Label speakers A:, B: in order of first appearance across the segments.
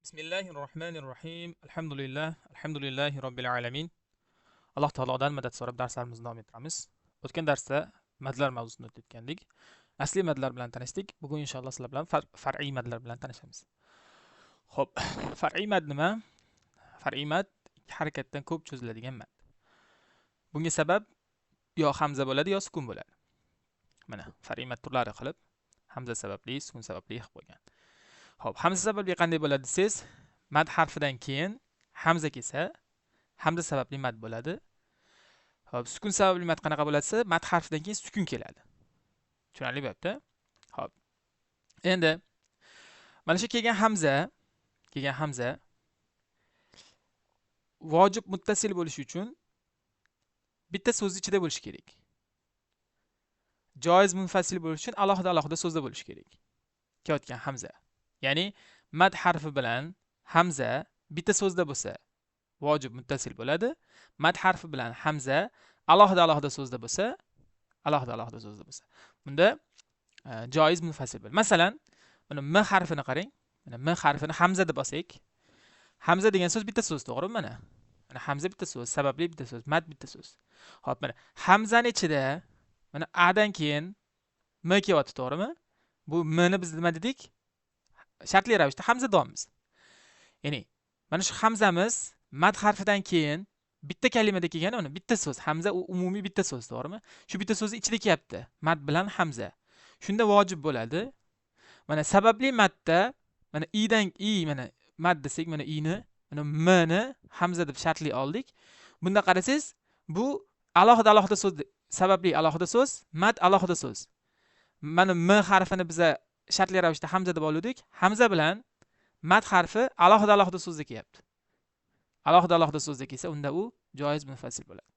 A: Bismillahirrohmanirrohim. Alhamdulillah, alhamdulillahi robbil alamin. Alloh taolodan madad so'rab darslarimizni davom ettiramiz. O'tgan darsda madlar mavzusini o'tgandik. Asli madlar bilan tanishdik. Bugun inshaalloh sizlar bilan far'iy madlar bilan tanishamiz. Xo'p, far'iy mad nima? Far'iy mad ikki harakatdan ko'p cho'ziladigan mad. Bunga sabab yo hamza bo'ladi, yo sukun bo'ladi. Mana far'iy mad turlari qilib hamza sababli, sukun sababli qilib qo'ygan. Xo'p, hamza sababli qanday bo'ladi desangiz, mad harfidan keyin hamza kelsa, hamza sababli mad bo'ladi. Xo'p, sukun sababli mad qanaqa bo'ladi desa, mad harfidan keyin sukun keladi. Tushunarli bo'pti? Xo'p. Endi mana shu kelgan hamza vojib muttasil bo'lishi uchun bitta so'z ichida bo'lishi kerak. Joiz munfasil bo'lishi uchun alohida-alohida so'zda bo'lishi kerak. Kelayotgan hamza. Ya'ni mad harfi bilan hamza bitta so'zda bo'lsa vojib muttasil bo'ladi. Mad harfi bilan hamza alohida-alohida so'zda bo'lsa, alohida-alohida so'zda bo'lsa, bunda joiz munfasil bo'ladi. Masalan, mana m harfini qarang. Mana m harfini hamza deb olsak, hamza degan so'z bitta so'z, to'g'rimi mana? Mana hamza bitta so'z, sababli bitta so'z, mad bitta so'z. Xo'p, mana hamzani ichida mana a dan keyin m kelyapti, to'g'rimi? Bu m ni biz nima dedik? Shartli ravishda hamza deymiz. Ya'ni mana shu hamzamiz mad harfidan keyin bitta kalimada kelgan, uni bitta so'z, hamza u umumiy bitta so'z, to'g'rimi? Shu bitta so'zni ichida kelyapti, mad bilan hamza. Shunda vojib bo'ladi. Mana sababli madda mana i dan i, mana mad desak, mana i ni, mana m ni hamza deb shartli oldik. Bunda qarasangiz, bu alohida alohida so'z, sababli alohida so'z, mad alohida so'z. Mana m harfini biza shartli ravishda hamza deb oldik. Hamza bilan mad harfi alohida alohida so'zda kelyapti. Alohida alohida so'zda kelsa, unda u joiz munfasil bo'ladi.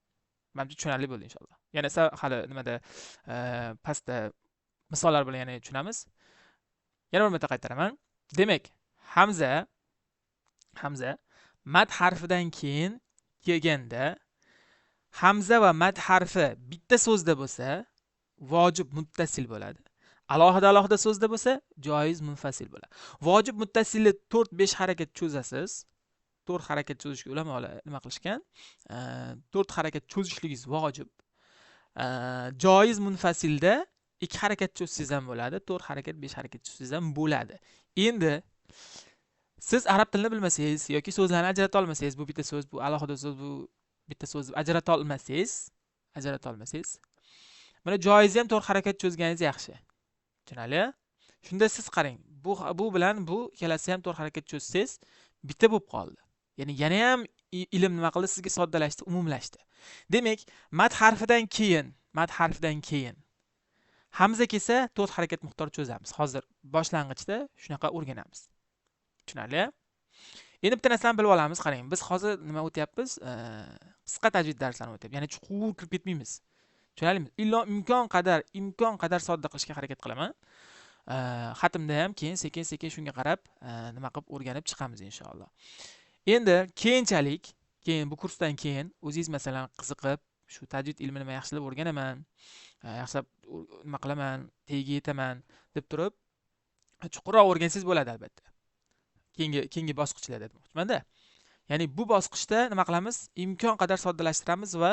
A: Menimcha tushunarli bo'ldi inshaalloh. Yana hali nimada pastda misollar bilan yana tushunamiz. Yana bir marta qaytaraman. Demak, hamza mad harfidan keyin kelganda hamza va mad harfi bitta so'zda bo'lsa, vojib muttasil bo'ladi. Alohida alohida so'zda bo'lsa, joiz munfasil bo'ladi. Vojib muttasilni 4-5 harakat cho'zasiz. 4 harakat cho'zishga ulamolar nima qilishgan? 4 harakat cho'zishligingiz vojib. Joiz munfasilda 2 harakat cho'zsangiz ham bo'ladi, 4 harakat, 5 harakat cho'zsangiz ham bo'ladi. Endi siz arab tilini bilmasangiz yoki so'zlarni ajrata olmasangiz, bu bitta so'z, bu alohida so'z, bu bitta so'z deb ajrata olmasangiz, mana joizni ham 4 harakat cho'zganingiz yaxshi. Tushunarli? Shunda siz qarang, bu bilan bu ikkalasi ham 4 harakat cho'zsangiz bitta bo'lib qoldi. Ya'ni yana ham ilm nima qildi? Sizga soddalashdi, umumlashdi. Demak, mad harfidan keyin hamza kelsa 4 harakat miqdor cho'zamiz. Hozir boshlang'ichda shunaqa o'rganamiz. Tushunarli? Endi bitta narsani bilib olamiz, qarang. Biz hozir nima o'tyapmiz? Qisqa tajvid darslarini o'tyapmiz. Ya'ni chuqur kirib ketmaymiz. Tushunarlimi? Illo imkon qadar sodda qilishga harakat qilaman. Xatmda ham keyin sekin-sekin shunga qarab nima qilib o'rganib chiqamiz inshaalloh. Endi keyinchalik, keyin bu kursdan keyin o'zingiz masalan qiziqib shu tajvid ilmini men yaxshilab o'rganaman, yaxshilab nima qilaman, tagiga yetaman deb turib chuqurroq o'rgansangiz bo'ladi albatta. Keyingi bosqichlarda demoqchiman-da. Ya'ni bu bosqichda nima qilamiz? Imkon qadar soddalashtiramiz va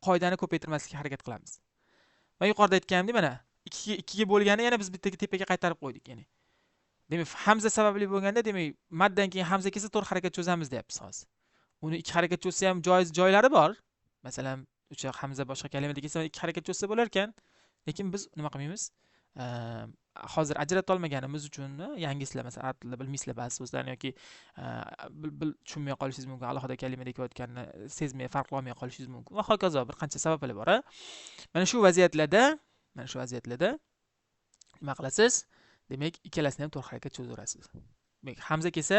A: qoidani ko'paytirmaslikka harakat qilamiz. Men yuqorida aytganimdek, mana 2 ga bo'lgani yana biz bittaga tepaga qaytarib qo'ydik, ya'ni. Demak, hamza sababli bo'lganda, demak, maddan keyin hamza kelsa 4 harakat cho'zamiz deyapmiz hozir. Uni 2 harakat cho'zsa ham joiz joylari bor. Masalan, o'sha hamza boshqa kalimada kelsa 2 harakat cho'zsa bo'lar ekan, lekin biz nima qilmaymiz? Hozir ajrata olmaganimiz uchun yangisizlar, masalan, arab tilini bilmaysizlar ba'zi so'zlarni yoki tushunmay qolishingiz mumkin, alohida kalimada kelayotganini sezmay, farqlamay qolishingiz mumkin va hokazo bir qancha sabablar bor. Mana shu vaziyatlarda nima qilasiz? Demak, ikkalasini ham 4 harakat cho'zaverasiz. Demak, hamza kelsa,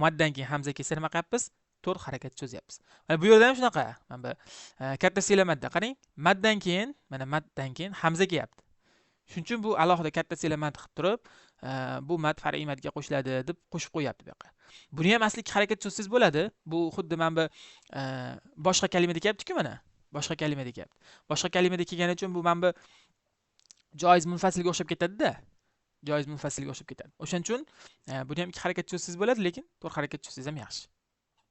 A: maddan keyin hamza kelsa nima qilyapmiz? 4 harakat cho'zyapmiz. Mana bu yerda ham shunaqa. Mana bu katta sila madda qarang, maddan keyin, mana maddan keyin hamza kelyapti. Shuning uchun bu alohida katta sila mad qilib turib, bu mad far'iy madga qo'shiladi deb qo'shib qo'yapti bu yoqqa. Buni ham asli 2 harakat cho'zsangiz bo'ladi. Bu xuddi mana bu boshqa kalimada kelyapti-ku mana. Boshqa kalimada kelyapti. Boshqa kalimada kelgani uchun bu mana bu joiz munfasilga o'xshab ketadi-da. Joiz munfasilga o'xshab ketadi. O'shaning uchun buni ham 2 harakat cho'zsangiz bo'ladi, lekin 4 harakat cho'zsangiz ham yaxshi.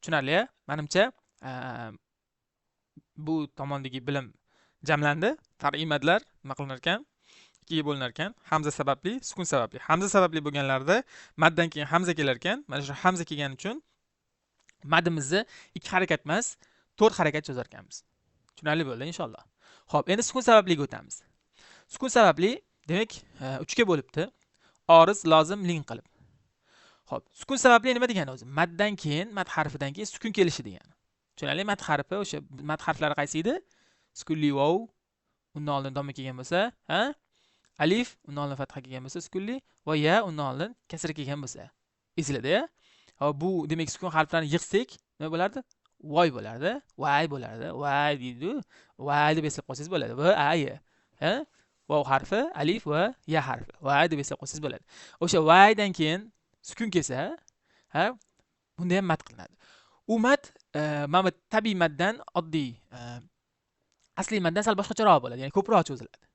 A: Tushunarli-ya? Menimcha bu tomondagi bilim jamlandi. Far'iy madlar nima qilinar ekan? 2ga bo'linar ekan. Hamza sababli, sukun sababli. Hamza sababli bo'lganlarda maddan keyin hamza kelar ekan. Mana shu hamza kelgani uchun madimizni 2 harakat emas, 4 harakat cho'zar ekanmiz. Tushunarli bo'ldi inshaalloh. Xo'p, endi sukun sababliga o'tamiz. Sukun sababli demak 3 ga bo'libdi. Oriz, lozim, lin qilib. Xo'p, sukun sababli nima degani o'zi? Maddan keyin, mad harfidan keyin sukun kelishi degani. Tushunarli? Mad harfi, o'sha mad harflari qaysi edi? Sukunli vov, undan oldin damma kelgan bo'lsa, ha? Alif, undan oldin fatha kelgan bo'lsa sukunli va ya, undan oldin kasra kelgan bo'lsa. Esinglarda-ya? Hop, bu demak sukun harflarini yig'sak nima bo'lardi? Voy bo'lardi, vay bo'lardi, vay deydi-ku. Vay deb eslab qolsangiz bo'ladi. Va ay, ha? Vov harfi, alif va ya harfi. Vay deb eslab qolsangiz bo'ladi. O'sha vaydan keyin sukun kelsa, ha, bunda ham mad qilinadi. U mad mana bu tabiiy maddan oddiy asliy maddan sal boshqacharoq bo'ladi, ya'ni ko'proq cho'ziladi.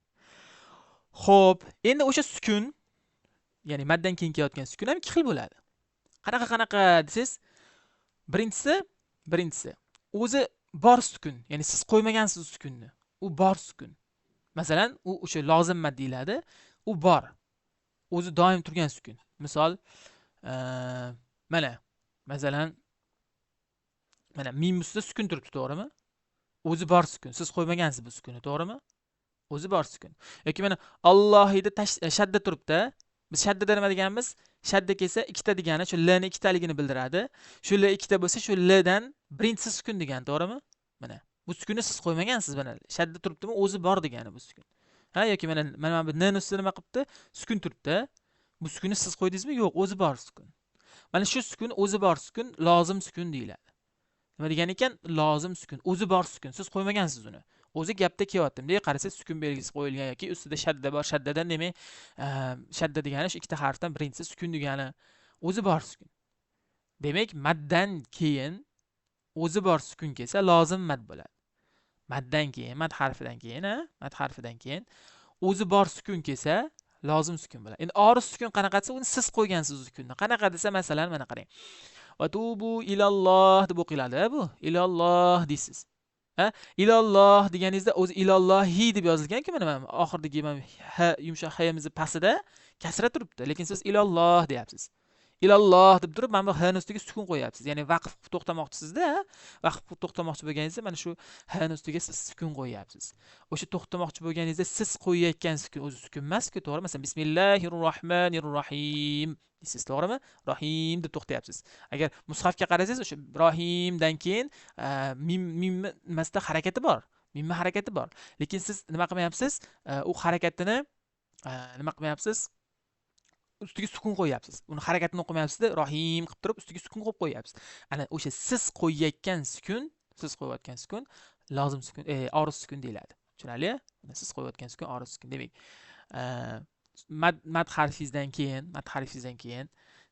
A: Xo'p, endi o'sha sukun, ya'ni maddan keyin kelayotgan sukun ham 2 xil bo'ladi. Qanaqa desangiz, birinchisi o'zi bor sukun, ya'ni siz qo'ymagansiz sukunni, u bor sukun. Masalan, u o'sha lozim mad deyiladi, u bor. O'zi doim turgan sukun. Misol, mana, masalan, mana mim ustida sukun turibdi, to'g'rimi? O'zi bor sukun. Siz qo'ymagansiz bu sukunni, to'g'rimi? O'zi bor sukun. Yoki mana Allohida shadda turibdi. Biz shaddada nima deganmiz? Shadda kelsa ikkita degani, shu l ni ikkitaligini bildiradi. Shu l ikkita bo'lsa, shu l dan birinchisi sukun degani, to'g'rimi? Mana bu sukunni siz qo'ymagansiz, mana shadda turibdimi, o'zi bor degani bu sukun. Ha, yoki mana bu n ustida nima qilibdi? Sukun turibdi. Bu sukunni siz qo'ydingizmi? Yo'q, o'zi bor sukun. Mana shu sukun o'zi bor sukun, lozim sukun deyiladi. Nima degani ekan? Lozim sukun, o'zi bor sukun. Siz qo'ymagansiz uni. O'zi gapda kelyapti. Bunday qarasangiz sukun belgisi qo'yilgan yoki ustida shadda bor. Shaddadan demak, shadda degani shu ikkita harfdan birinchisi sukun degani, o'zi bor sukun. Demak, maddan keyin o'zi bor sukun kelsa lozim mad bo'ladi. Maddan keyin, mad harfidan keyin, ha, mad harfidan keyin o'zi bor sukun kelsa lozim sukun bo'ladi. Endi oriz sukun qanaqa desa, uni siz qo'ygansiz sukunni. Qanaqa desa, masalan, mana qarang. Va tubu ilalloh deb o'qiladi bu. Ilalloh deysiz. Ha? Ilalloh deganingizda o'zi ilallohi deb yozilgan-ku, mana oxirdagi mana h yumshoq hayimizni pastida kasra turibdi, lekin siz ilalloh deyapsiz. Ilalloh deb turib mana bu h ni ustiga sukun qo'yapsiz. Ya'ni vaqf qilib to'xtamoqchisizda, vaqf qilib to'xtamoqchi bo'lganingizda mana shu h ni ustiga siz sukun qo'yapsiz. O'sha to'xtamoqchi bo'lganingizda siz qo'yayotgan sukun o'zi sukun emas-ku, to'g'rimi? Masalan, bismillahir rohmanir rohim deysiz, to'g'rimi? Rohim deb to'xtayapsiz. Agar mushafga qarasangiz, o'sha rohimdan keyin mim nimasida harakati bor. Mimni harakati bor. Lekin siz nima qilmayapsiz? U harakatini nima qilmayapsiz? Ustiga sukun qo'yapsiz. Uni harakatini o'qimayapsiz-da, rohim qilib turib ustiga sukun qo'yib qo'yapsiz. Ana o'sha siz qo'yayotgan sukun, siz qo'yayotgan sukun lozim sukun, oriz sukun deyiladi. Tushunarli? Siz qo'yayotgan sukun oriz sukun. Demak, mad harfingizdan keyin, mad harfingizdan keyin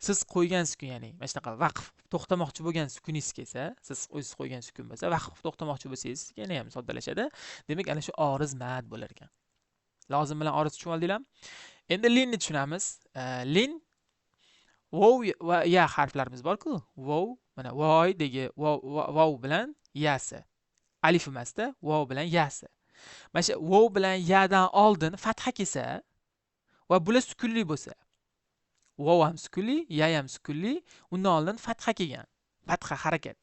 A: siz qo'ygan sukun, ya'ni mana shunaqa vaqf to'xtamoqchi bo'lgan sukuningiz kelsa, siz o'zingiz qo'ygan sukun bo'lsa, vaqf to'xtamoqchi bo'lsangiz, yana ham soddalashadi. Demak, ana shu oriz mad bo'lar ekan. Lozim bilan oriz tushunib oldinglarmi? Endi linni tushunamiz. Lin vov va ya harflarimiz bor-ku. Vov, mana voydagi vov bilan yasi. Alif emasda, vov bilan yasi. Mana shu vov bilan yadan oldin fatha kelsa va bular sukunli bo'lsa, vov ham sukunli, ya ham sukunli, undan oldin fatha kelgan. Fatha harakat.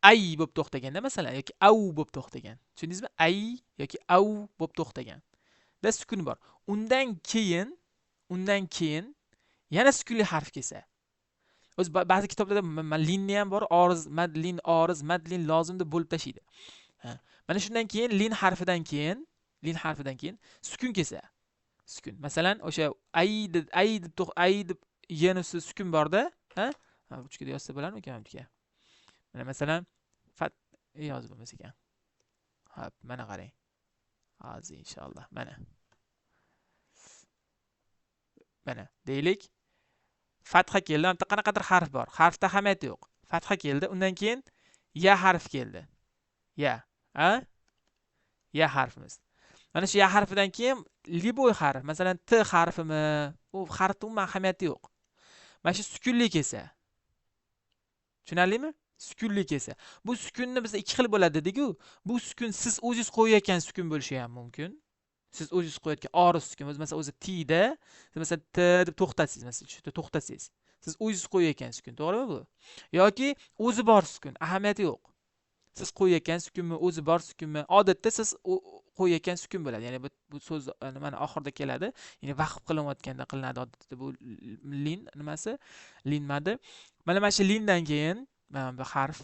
A: Ay bo'lib to'xtaganda masalan yoki av bo'lib to'xtagan. Tushundingizmi? Ay yoki av bo'lib to'xtagan. Da sukun bor. Undan keyin yana sukunli harf kelsa. O'zi ba'zi kitoblarda linni ham bor, oriz, mad, lin, oriz, mad, lin lozim deb bo'lib tashiydi. Ha. Mana shundan keyin lin harfidan keyin sukun kelsa. Sukun. Masalan, o'sha ay deb ay deb yana sukun borda, ha? Ha, ruchkada yozsa bo'larmikan mana? Mana masalan, fat yozib bo'lmas ekan. Hop, mana qarang. Hozir inshaalloh mana. Mana deylik. Fatha keldi, bitta qanaqadir harf bor. Harfda ahamiyati yo'q. Fatha keldi, undan keyin ya harf keldi. Ya, ha? Ya harfimiz. Mana shu ya harfidan keyin liboy harf, masalan t harfimi, u harfni umuman ahamiyati yo'q. Mana shu sukunli kelsa. Tushunarlimi? Sukunli kelsa. Bu sukunni bizda ikki xil bo'ladi dedik-ku. Bu sukun siz o'zingiz qo'yayotgan sukun bo'lishi ham mumkin. Siz o'zingiz qo'yayotgan oriz sukun, o'zi masalan o'zi t da, siz masalan t deb to'xtatasiz, masalan shu yerda to'xtatasiz. Siz o'zingiz qo'yayotgan sukun, to'g'rimi bu? Yoki o'zi bor sukun, ahamiyati yo'q. Siz qo'yayotgan sukunmi, o'zi bor sukunmi? Odatda siz qo'yayotgan sukun bo'ladi. Ya'ni bu so'z nimani oxirida keladi. Ya'ni vaqf qilinayotganda qilinadi odatda bu lin nimasi? Lin madi. Mana shu lindan keyin mana bu harf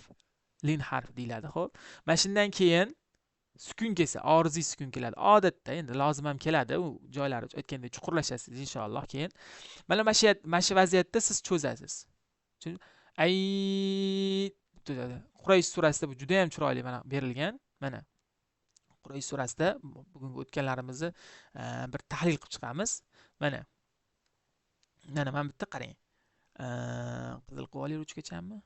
A: lin harfi deyiladi, xo'p. Mana shundan keyin sukun kelsa, oriziy sukun keladi. Odatda endi lozim ham keladi, u joylari aytgandek chuqurlashasiz inshaalloh keyin. Mana shu vaziyatda siz cho'zasiz. Chunki ay deb Quraysh surasida bu juda ham chiroyli mana berilgan. Mana Quraysh surasida bugungi o'tganlarimizni bir tahlil qilib chiqamiz. Mana mana bitta qarang. Qizil quvoli ruchkachammi?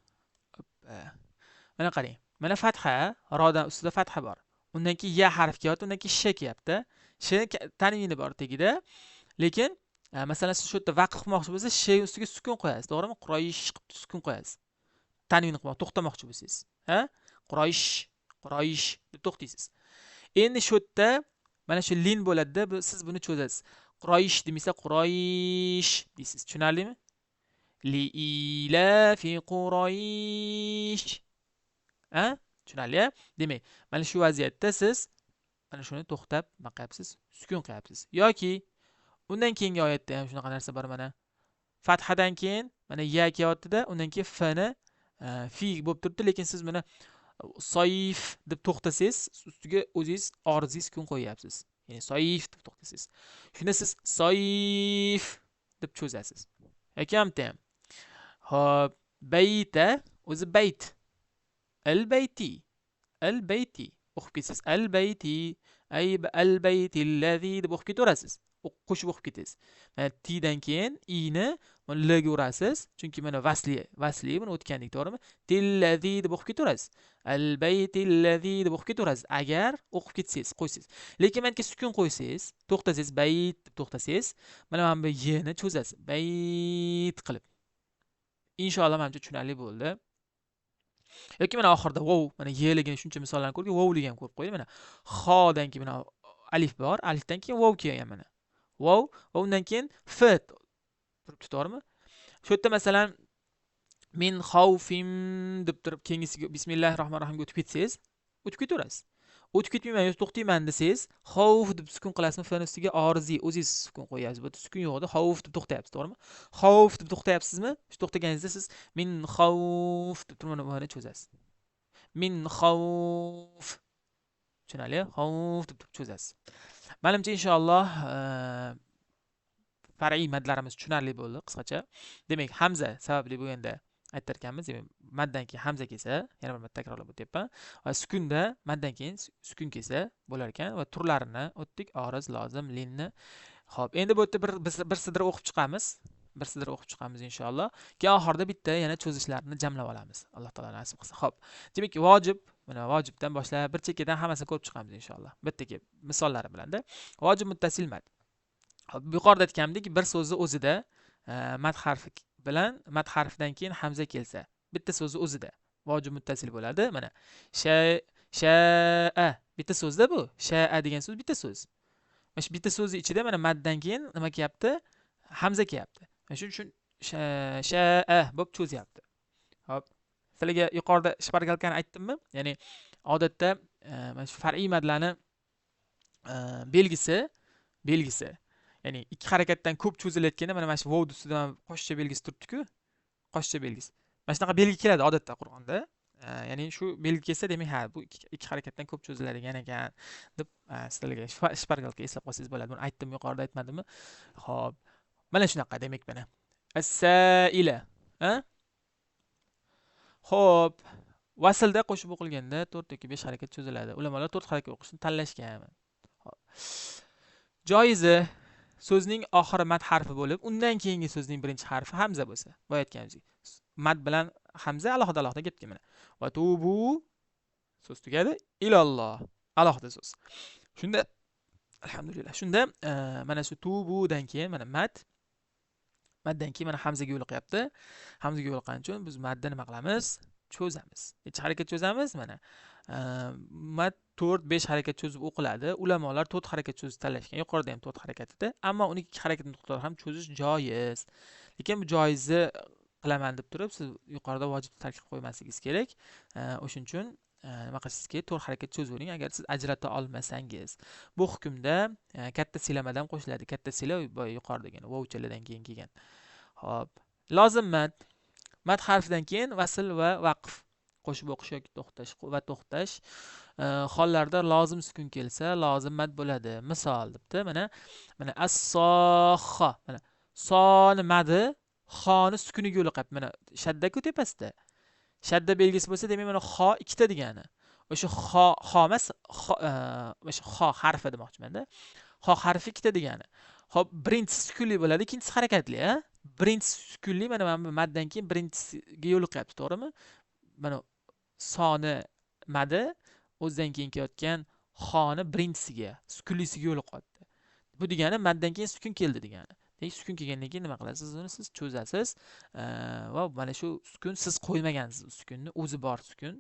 A: Mana qarang. Mana fatha, rodan ustida fatha bor. Undan keyin ya harfi kelyapti, undan keyin sh kelyapti. Sh tanvini bor tagida. Lekin masalan siz shu yerda vaqf qilmoqchi bo'lsangiz, sh ustiga sukun qo'yasiz, to'g'rimi? Quraysh qilib sukun qo'yasiz. Tanvin qilmoq, to'xtamoqchi bo'lsangiz, ha? Quraysh, Quraysh deb to'xtaysiz. Endi shu yerda mana shu lin bo'ladi-da, siz buni cho'zasiz. Quraysh demaysiz, Quraysh deysiz. Tushunarlimi? Li ilafi Quraysh. Ha? Tushunarli-a? Demak, mana shu vaziyatda siz mana shuni to'xtab, nima qilyapsiz? Sukun qilyapsiz. Yoki undan keyingi oyatda ham shunaqa narsa bor mana. Fathadan keyin mana ya kelyapti-da, undan keyin f ni fi bo'lib turibdi, lekin siz buni soif deb to'xtasangiz, ustiga o'zingiz oriziy sukun qo'yyapsiz. Ya'ni soif deb to'xtasiz. Shunda siz soif deb cho'zasiz. Yoki hamda ham. Xo'p, bayta o'zi bayt. Al-bayti. Al-bayti. O'qib ketasiz. Al-bayti, ay al-bayti allazi deb o'qib ketaverasiz. Qo'shib o'qib ketasiz. Mana t dan keyin i ni l ga urasiz, chunki mana vasli, vasli buni o'tgandik, to'g'rimi? Tillazi deb o'qib ketaverasiz. Al-bayti allazi deb o'qib ketaverasiz. Agar o'qib ketsangiz, qo'ysangiz. Lekin mana sukun qo'ysangiz, to'xtasangiz, bayt deb to'xtasangiz, mana bu y ni cho'zasiz. Bayt qilib. Inshaalloh menimcha tushunarli bo'ldi. Yoki mana oxirida vov, mana y-ligini shuncha misollarni ko'rdik, vovligi ham ko'rib qo'ydik. Mana xo dan keyin mana alif bor, alifdan keyin vov kelgan mana. Vov va undan keyin f turibdi, to'g'rimi? Shu yerda masalan min xavfim deb turib keyingisiga bismillahir rohmanir rohimga o'tib ketsangiz, o'tib ketaverasiz. O'tib ketmayman, yoki to'xtayman desangiz, xavf deb sukun qilasizmi, f ni ustiga oriziy o'zingiz sukun qo'yasiz. Bu yerda sukun yo'q-da, xavf deb to'xtayapsiz, to'g'rimi? Xavf deb to'xtayapsizmi? Shu to'xtaganingizda siz min xavf deb turib mana buni cho'zasiz. Min xavf. Tushunarli? Xavf deb turib cho'zasiz. Menimcha inshaalloh far'iy madlarimiz tushunarli bo'ldi qisqacha. Demak, hamza sababli bo'lganda aytar ekanmiz, demak, maddan keyin hamza kelsa, yana bir marta takrorlab o'tyapman. Va sukunda maddan keyin sukun kelsa bo'lar ekan va turlarini o'tdik, oriz, lozim, linni. Xo'p, endi bu yerda bir sidra o'qib chiqamiz. Bir sidra o'qib chiqamiz inshaalloh. Keyin oxirida bitta yana cho'zishlarni jamlab olamiz. Alloh taolo nasib qilsa. Xo'p, demak, vojib, mana vojibdan boshlab bir chekkadan hammasini ko'rib chiqamiz inshaalloh. Bitta kelib misollari bilanda. Vojib muttasil mad. Xo'p, yuqorida aytganimdek, bir so'zni o'zida mad harfi bilan mad harfidan keyin hamza kelsa, bitta so'zni o'zida vojib muttasil bo'ladi. Mana sha, shaa bitta so'zda bu. Shaa degan so'z bitta so'z. Mana shu bitta so'zni ichida mana maddan keyin nima kelyapti? Hamza kelyapti. Mana shuning uchun shaa bo'lib cho'zyapti. Xo'p, sizlarga yuqorida shpargalkani aytdimmi? Ya'ni odatda mana shu far'iy madlarni belgisi, ya'ni ikki harakatdan ko'p cho'zilayotganda mana shu vov ustidan qo'shcha belgisi turibdi-ku, qo'shcha belgisi. Mana shunaqa belgi keladi odatda Qur'onda. Ya'ni shu belgi kelsa, demak, ha, bu ikki harakatdan ko'p cho'ziladigan ekan deb sizlarga shpargalka eslab qolsangiz bo'ladi. Buni aytdim yuqorida, aytmadimmi? Xo'p, mana shunaqa demak mana. As-saila, ha? Xo'p, vaslda qo'shib o'qilganda 4 yoki 5 harakat cho'ziladi. Ulamolar 4 harakat o'qishni tanlashgan. Xo'p. Joizi so'zning oxiri mad harfi bo'lib, undan keyingi so'zning birinchi harfi hamza bo'lsa, boya aytganimizdek, mad bilan hamza alohida alohida gapga mana. Va tubu so'z tugadi, ilalloh alohida so'z. Shunda Alhamdulillah. Shunda mana shu tubudan keyin mana maddan keyin mana hamzaga yo'liqyapti. Hamzaga yo'liqqani uchun biz madda nima qilamiz? Cho'zamiz. Necha harakat cho'zamiz? Mana mad 4-5 harakat cho'zib o'qiladi. Ulamolar 4 harakat cho'zish tanlashgan. Yuqorida ham 4 harakat edi. Ammo uni 2 harakat miqdori ham cho'zish joiz. Lekin bu joizni qilaman deb turib, siz yuqorida vojib tark qilib qo'ymasligingiz kerak. O'shuning uchun nima qilishingiz kerak? 4 harakat cho'zavering agar siz ajrata olmasangiz. Bu hukmda katta silamadan qo'shiladi. Katta sila boya yuqoridagi vovchalardan keyin kelgan. Xo'p, lozim mad. Mad harfidan keyin vasl va vaqf qo'shib o'qish yoki to'xtash va to'xtash hollarda lozim sukun kelsa lozim mad bo'ladi. Misol debdi. Mana mana as-sohha. Mana soni madi xoni sukuniga yo'liqyapti. Mana shadda-ku tepasida. Shadda belgisi bo'lsa, demak mana xo ikkita degani. O'sha xo xo emas, o'sha xo harfi demoqchiman-da. Xo harfi ikkita degani. Xo'p, birinchisi sukunli bo'ladi, ikkinchisi harakatli, a? Birinchisi sukunli, mana bu maddan keyin birinchisiga yo'liqyapti, to'g'rimi? Mana soni madi o'zidan keyin kelayotgan xoni birinchisiga, sukunlisiga yo'liqyapti. Bu degani maddan keyin sukun keldi degani. Demak, sukun kelgandan keyin nima qilasiz? Uni siz cho'zasiz va mana shu sukun siz qo'ymagansiz, sukunni o'zi bor sukun.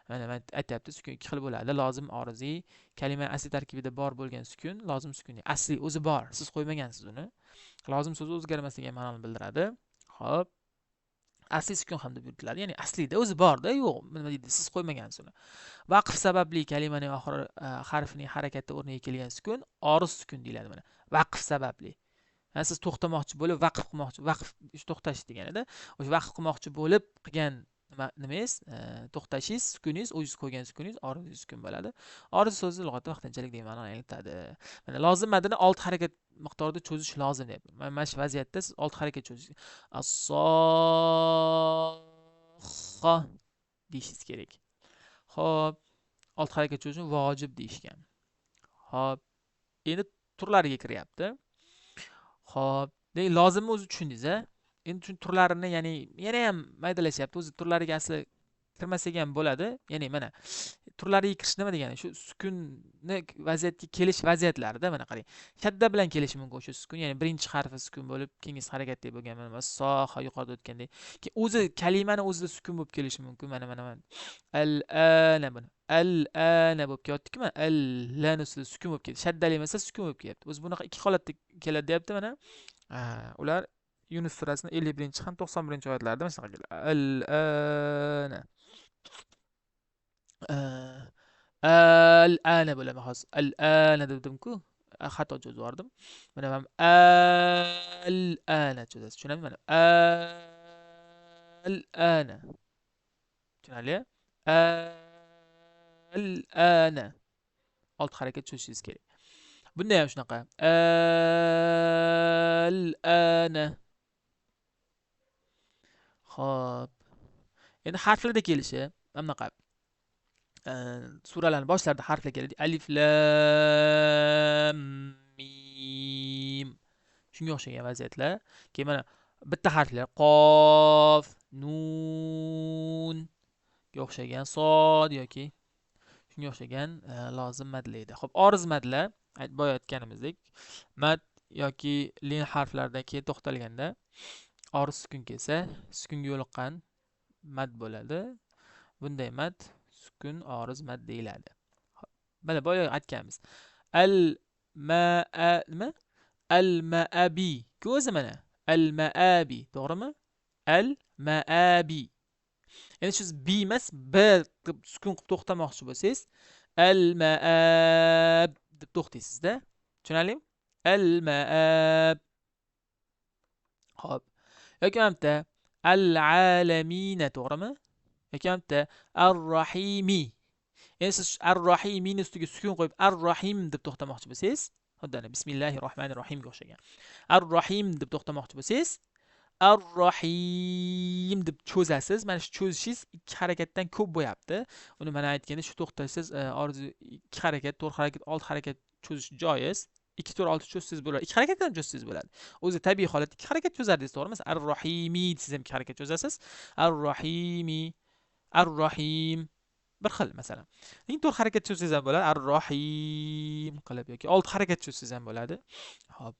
A: Mana men aytayapti, sukun ikki xil bo'ladi. Lozim, oriziy. Kalima asli tarkibida bor bo'lgan sukun, lozim sukun. Asli o'zi bor, siz qo'ymagansiz uni. Lozim so'zi o'zgarmas degan ma'noni bildiradi. Xo'p. Asli sukun ham deb yuritiladi. Ya'ni aslida o'zi borda, yo'q, nima deydi, siz qo'ymagansiz uni. Vaqf sababli kalimaning oxiri harfining harakati o'rniga kelgan sukun oriz sukun deyiladi mana. Vaqf sababli. Siz to'xtamoqchi bo'lib vaqf qilmoqchi, vaqf to'xtash deganida, o'sha vaqf qilmoqchi bo'lib qilgan nimangiz, to'xtashingiz, sukuningiz, o'zingiz qo'ygan sukuningiz oriz sukun bo'ladi. Oriz so'zi lug'atda vaqtinchalik degan ma'noni anglatadi. Mana lozim madini 6 harakat miqdorida cho'zish lozim deyapti. Mana shu vaziyatda siz 6 harakat cho'zish, as-sohha deyishingiz kerak. Xo'p, 6 harakat cho'zish vojib deyishgan. Xo'p, endi turlariga kiryapti. Xo'p, demak lozimni o'zi tushundingiz, a? Endi shu turlarini, ya'ni yana ham maydalashyapti. O'zi turlariga asli kirmasak ham bo'ladi. Ya'ni mana turlariga kirish nima degani? Shu sukunni vaziyatga kelish vaziyatlarida mana qarang. Shadda bilan kelishi mumkin o'sha sukun, ya'ni birinchi harfi sukun bo'lib, keyingisi harakatli bo'lgan, mana soha yuqorida o'tgandek. Keyin o'zi kalimani o'zida sukun bo'lib kelishi mumkin. Mana mana al-ana buni. Al-ana bo'lib kelyapti-ku, mana al-lan ustida sukun bo'lib keldi. Shaddali emas, sukun bo'lib kelyapti. O'zi bunaqa ikki holatda keladi deyapti mana. Ular Yunus surasining 51 ham 91 oyatlarida mana shunaqa keladi. Al-ana. Al-ana bo'ladi hozir. Al-ana dedim-ku, xato cho'zib yubordim. Mana men al-ana cho'zasiz. Tushunadimi? Mana al-ana. Tushunarli? Al-ana. 6 harakat cho'zishingiz kerak. Bunda ham shunaqa. Al-ana. Xo'p. Endi harflarda kelishi mana bunaqa. Suralarning boshlarida harflar keladi. Alif lam mim. Shunga o'xshagan vaziyatlar. Keyin mana bitta harflar qof, nun ga o'xshagan sod yoki shunga o'xshagan lozim madlar edi. Xo'p, oriz madlar boya aytganimizdek mad yoki lin harflaridan keyin to'xtalganda oriz sukun kelsa, sukunga yo'liqqan mad bo'ladi. Bunday mad sukun oriz mad deyiladi. Mana boya aytganmiz. Al maa nima? Al maabi. Ko'zi mana. Al maabi, to'g'rimi? Al maabi. Endi siz b emas, b deb sukun qilib to'xtamoqchi bo'lsangiz, al maab deb to'xtaysizda. Tushunarlimi? Al maab. Xo'p. Yoki hamda al alamina, to'g'rimi? Yoki hamda ar-rahimi. Endi siz ar-rahimini ustiga sukun qo'yib ar-rahim deb to'xtamoqchi bo'lsangiz, xuddi ana bismillahir-rohmanir-rohimga o'xshagan. Ar-rahim deb to'xtamoqchi bo'lsangiz, ar-rahim deb cho'zasiz. Mana shu cho'zishingiz ikki harakatdan ko'p bo'lyapti. Uni mana aytganda shu to'xtasiz, orzu ikki harakat, 4 harakat, 6 harakat cho'zish joiz. 2 4 6 cho'zsangiz bo'ladi. 2 harakatdan cho'zsangiz bo'ladi. O'zi tabiiy holatda 2 harakat cho'zardingiz, to'g'rimi? Ar-rahimi siz ham 2 harakat cho'zasiz. Ar-rahimi, ar-rahim. Bir xil masalan. Lekin 4 harakat cho'zsangiz ham bo'ladi. Ar-Rohim qilib yoki 6 harakat cho'zsangiz ham bo'ladi. Xo'p.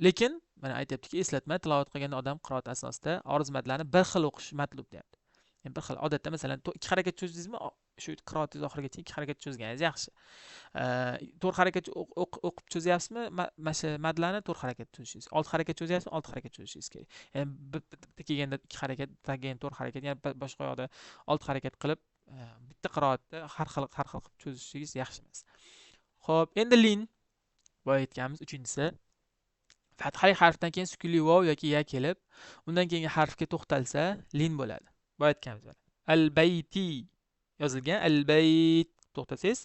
A: Lekin mana aytyaptiki, eslatma, tilovat qilganda odam qiroat asnosida oriz madlarni bir xil o'qish matlub deyapti. Yani bir xil odatda masalan 2 harakat cho'zdingizmi, shu qiroatingiz oxirigacha 2 harakat cho'zganingiz yaxshi. 4 harakat o'qib cho'zyapsizmi, mana shu madlarni 4 harakat cho'zishingiz. 6 harakat cho'zyapsizmi, 6 harakat cho'zishingiz kerak. Ya'ni bitta kelganda 2 harakat, keyin 4 harakat, yana boshqa yoqda 6 harakat qilib bitta qiroatda har xil qilib cho'zishingiz yaxshi emas. Xo'p, endi lin boya aytganimiz uchinchisi fathali harfdan keyin sukunli vov yoki ya kelib, undan keyingi harfga to'xtalsa lin bo'ladi. Boya aytganimiz mana. Al-bayti yozilgan, al-bayt to'xtasangiz,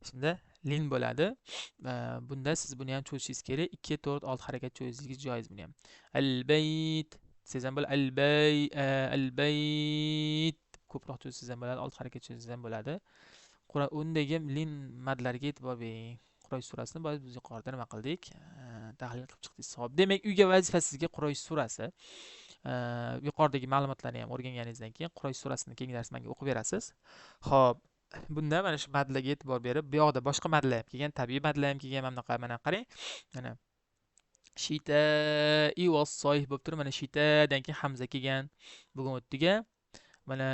A: shunda lin bo'ladi. Bunda siz buni ham cho'zishingiz kerak. 2, 4, 6 harakat cho'zishingiz joiz buni ham. Al-bayt desangiz ham bo'ladi, al-bay, al-bayt ko'proq cho'zsangiz ham bo'ladi, 6 harakat cho'zsangiz ham bo'ladi. Undagi lin madlarga e'tibor bering. Quraysh surasini biz yuqorida nima qildik? Tahlil qilib chiqdik. Xo'p, demak, uyga vazifa sizga Quraysh surasi. Yuqoridagi ma'lumotlarni ham o'rganganingizdan keyin Quraysh surasini keyingi dars menga o'qib berasiz. Xo'p, bunda mana shu madlarga e'tibor berib, bu yoqda boshqa madlar ham kelgan, tabiiy madlar ham kelgan. Mana bunaqa, mana qarang. Mana shita'i was-soyh bo'lib turib, mana shitadan keyin hamza kelgan. Bugun o'tdik-a. Mana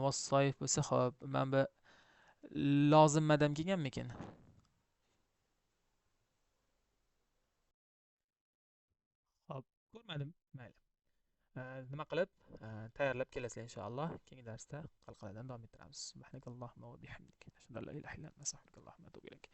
A: was-soyh bo'lsa, xo'p, mana bu lozim madam kelganmikin? Xo'p, ko'rmadim. Mayli. Nima qilib tayyorlab kelasizlar inshaalloh. Keyingi darsda qalqaladan davom ettiramiz. Subhanakallohumma va bihamdika. Ashhadu an la ilaha illa anta, astaghfiruka va atubu ilayk.